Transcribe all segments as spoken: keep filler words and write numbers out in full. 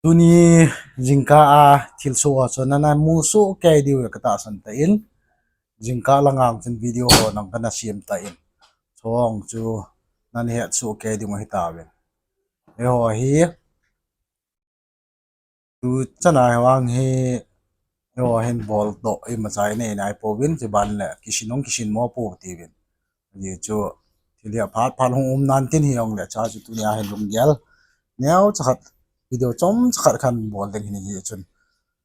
Tuni jingkah a thilsoh ho chu nana musoh kei diu katahsan tan, jingkah langa chun video ho nang kana sem tan, chong chu nana hetsoh kei diu hitauvin. Eiho hi tuchan a hi vang hi, eiho hin boldoh imacha inei naipouvin, chuban le kisin hung kisin mo pou tiuvin. Ajeh chu thil hi aphat phat hung um nan tin hijongle, cha chu tunia hi lunggel neocha khat, video chomcha khat khat bol ding hin ahi chun,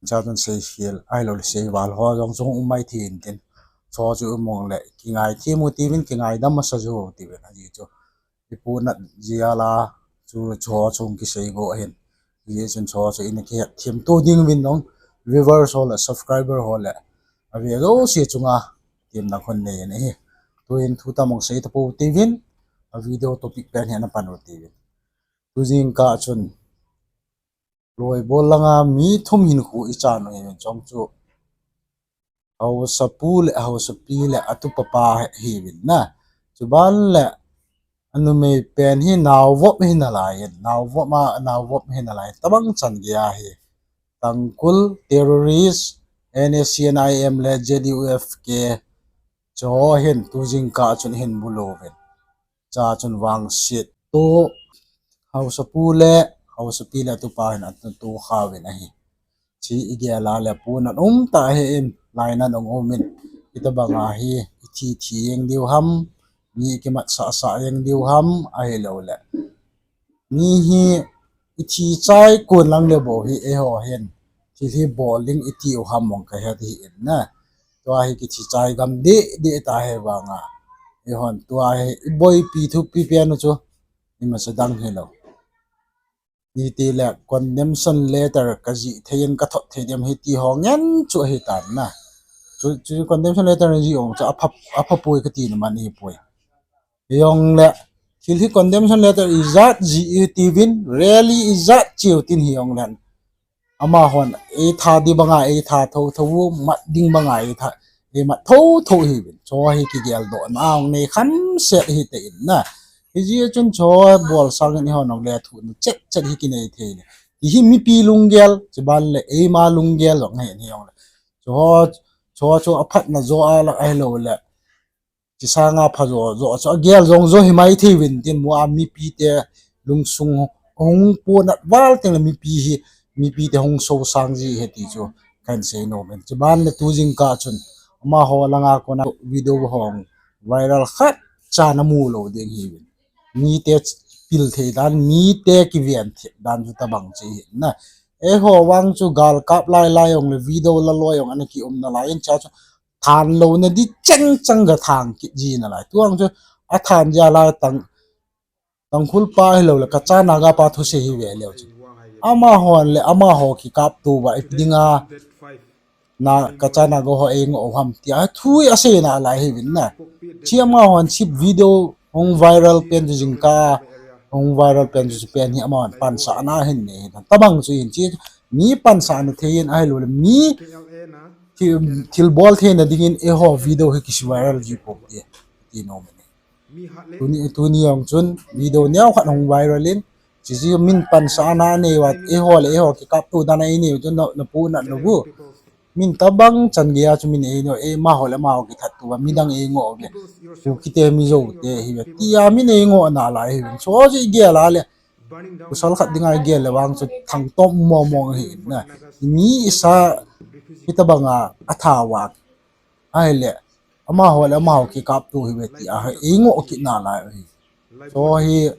cha chun seikhel ahiloule seival ho jong chu hung um mai thei intin, cho chu um jongle kingaithem u tiuvin, kingaidam masa jou tiuvin. Ajeh chu ipu nat jeh a la chu cho chu hung kisei go ahin. Ajeh chun cho chu ina kihetthem to ding uvin jong, viewers ho le subscriber ho le ave jouse chunga themna khun nei in ahi. Tuhin thu tamang sei tapou tiuvin, a video topic pen hi ana pan u tiuvin. Tu jingkah chun Loibol langa mi thum hinkho ichan u ahin, chong chu haosapu le haosapi le atupa pa ahiuvin na. Chuban le anumei pen hi naovop hinalai in, naovop a, naovop hinalai in, tobang chan geiya hi Tangkhul terrorist, N S C N I M le Z U F K, cho hin tu jingkah chun ahin bulu uvin. Cha chun vangset to, haosapu le haosapi le atupa hin atuto khauvin ahi. Chi igel a le puna umtah ahin, lainat ong umin, itobanga hi ithi thi jeng diu ham, mi ikimatsahsah jeng diu ham, ahiloule mi hi ithi chai kon lang le bou hi eiho hin thil hi bol ding itiu ham mong kahet ahin na. Tua hi kithi chai gam deh deh ta hi vanga, eihon tua hi iboipi thupi pen u chu imacha dang hilou, itile condemnation letter kajih thei in kathot thei dem hi ti ho ngen chu ahitan na. Chu, chu condemnation letter najih jong chu apha, aphapoi kati na man ahipoi. Hijongle thil hi condemnation letter ijat jih itiuvin, rally ijat cheu tin hijongle amahon eitha ding banga eitha thou thou u, mat ding banga eitha, eimat thou thou hiuvin. Cho hi kigeldohna ong nei khamset hitan na. Hijeh chun cho bol sangin eihon jongle thuhna chet chet hi kinei thei le, ti hi mipi lunggel, chuban le eima lunggel jong ahin hijongle, cho, cho chu aphatna jo a lah ahiloule chi sanga phajo jo chu agel jong jo himai theiuvin tin, mua mipite lungsung hung ponat val tengle mipi hi, mipite hung sosang ji ahi ti chu kahin sei nomin. Chuban le tu jingkah chun amaho langa kona video hung viral khatcha namu lou ding ahiuvin. Mite pil thei dan, mite kiven thei dan chu tobang chu ahin na. Eiho vang chu galkap lai lai jongle video la loi jong ana kium nalai in, cha chu thanlouna di chengcheng ga thang kit ji nalai. Tuang chu athan jia lai tang, Tangkhul pa hiloule Kacha Naga pa thusei hi ve leu chu, amahon le amaho kikaptou va ipi dinga na Kacha Naga ho eingoh u ham tia thu hi asei nalai hiuvin na. Chi amahon chi video hung viral pen chu jingkah hung viral pen chu, chu pen hi amahon pansahna ahin nei hi, tobang chu ahin, chi mi pansahna thei in ahiloule mi thil, thilbol theina dingin eiho video hi kisi viral ji pou te, ti nom in. Tuni, tuni jong chun video neokhat hung viral in, chuche min pansahna anei uva, eiho le eiho kikaptou dan a inei u chu na, napu nat lou u. Min tobang chan geiya chu min eino, eimaho le amaho kithat tou va midang eingoh uve, Kukite Mizote hiuve tia min eingoh nalai hiuvin. Cho chu igel a le, pasal khat dinga igel le vang chu thangtom momong ahin na. Mi isa hitobanga atha uva ahile, amaho le amaho kikaptou hiuve tia eingoh kit nalai ahi. Cho hi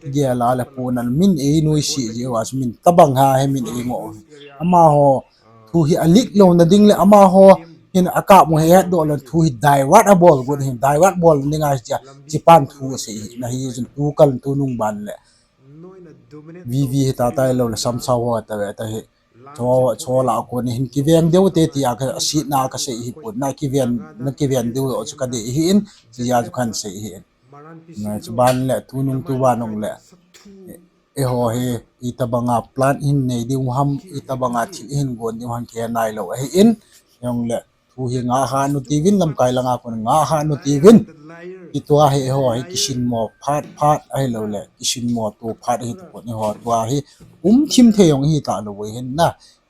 igel a le puna min einoise jeh uva chu min tobang ha hi min eingoh hi. Amaho thu hi alik louna ding le amaho hin akap u hi hetdoh lou thu hi divert abol got hin, divert bol dinga hiche, chipan thu asei hi na, hichun tukal tunung ban le V V hita tailou le samsao ho tave ta hi, cho, cho lah a kon hin kiveng diu te tia kasetna kasei hipon na, kiven, nakiven diu chu kadei ahin, chujeh a chu kahin sei ahin. Chuban le tunung tuvan jongle eiho hi itobanga plan ihin nei diu ham, itobanga thil ihin gon diu ham kihe nailou ahin, hijongle Thu hi ngah hah nu tiuvin, lamkai langa kon ngah hah nu tiuvin. Hitia hi eiho hi kisinmo phat phat ahilouleh kisinmo to phat ahi tapon, eiho tua hi umthim thei jong ihi talou ahin na.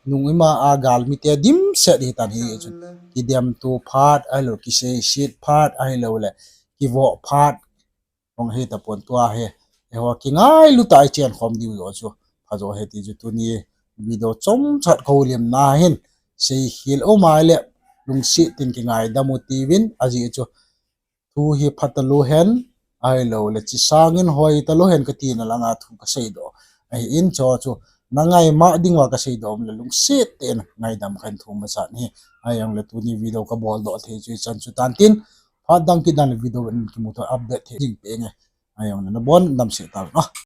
Nung ima a galmite dimset hitan hi chu. Kidemto phat ahilou, kiseiset phat ahilouleh kivoh phat jong ahi tapon, tua hi eiho kingailu tah a ichen khom diu joh chu phajo ahi ti chu tuni video chomchat kahoulimna hin seikhel um ahile lungset in kingaidam u tiuvin, ajeh chu thu hi pha talou hen, ahilouleh chi sangin hoi talou hen katina langa thu kaseidoh ahin, chuho chu nangaima dinguva kaseidoh um le lungset tah in ngaidam kahin thum masat ahi. Ahijongle tuni video kaboldoh thei chu hichan chu tantin, phat dang kit dang le video in kimuto update thei ding penge. Ahijongle nabon damsel tauvin.